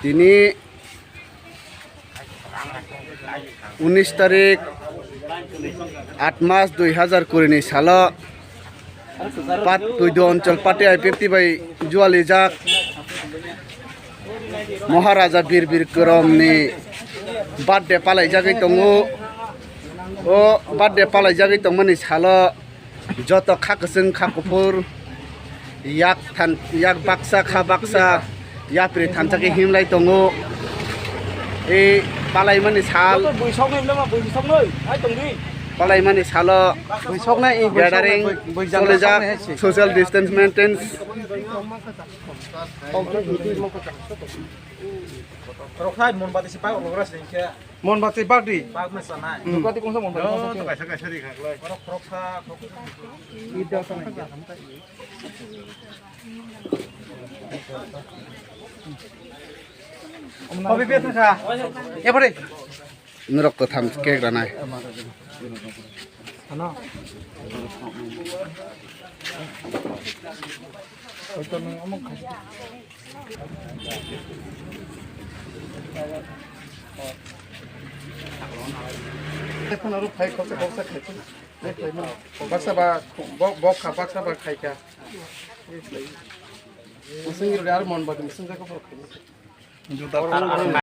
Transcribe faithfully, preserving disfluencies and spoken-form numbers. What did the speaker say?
Tini unis tarik aat mas dui hazar kuri ni salo Pat Tuidu Anchal Party I P F T bai jualijak Maharaja Bir Bir Korom ni birthday palaijagwi tongo. O birthday palaijagwi tongmani salo joto kha kwchwng kha kuphur yak than, yak baksa kha baksa yapri thansa khe himlai tongo. E palaimani sal, Joto buisok noi, buisok noi, hai tongdi. Palaimani salo buisok na, gathering buisok na, buisok na, cholijak, hai se. Social distance maintains. Rok hai mon bati si pa rok ras ning khe. Mon bati bagdi. Bag me sanai. Hmm. Bati kongsa mon bati. Yo, kongsa to khe. Kaisa kaisa ri khaklai. Borok khoroksa, khoroksa. Ida sanai. Kopi biasa kha. Ya pare. Norok kwtham cake ranai. Ano. Oito nung omong khai. Baksa ba, bo, bo kha, baksa ba khai kha. Musung yur ar mon bati musung jaga por khai. Juta.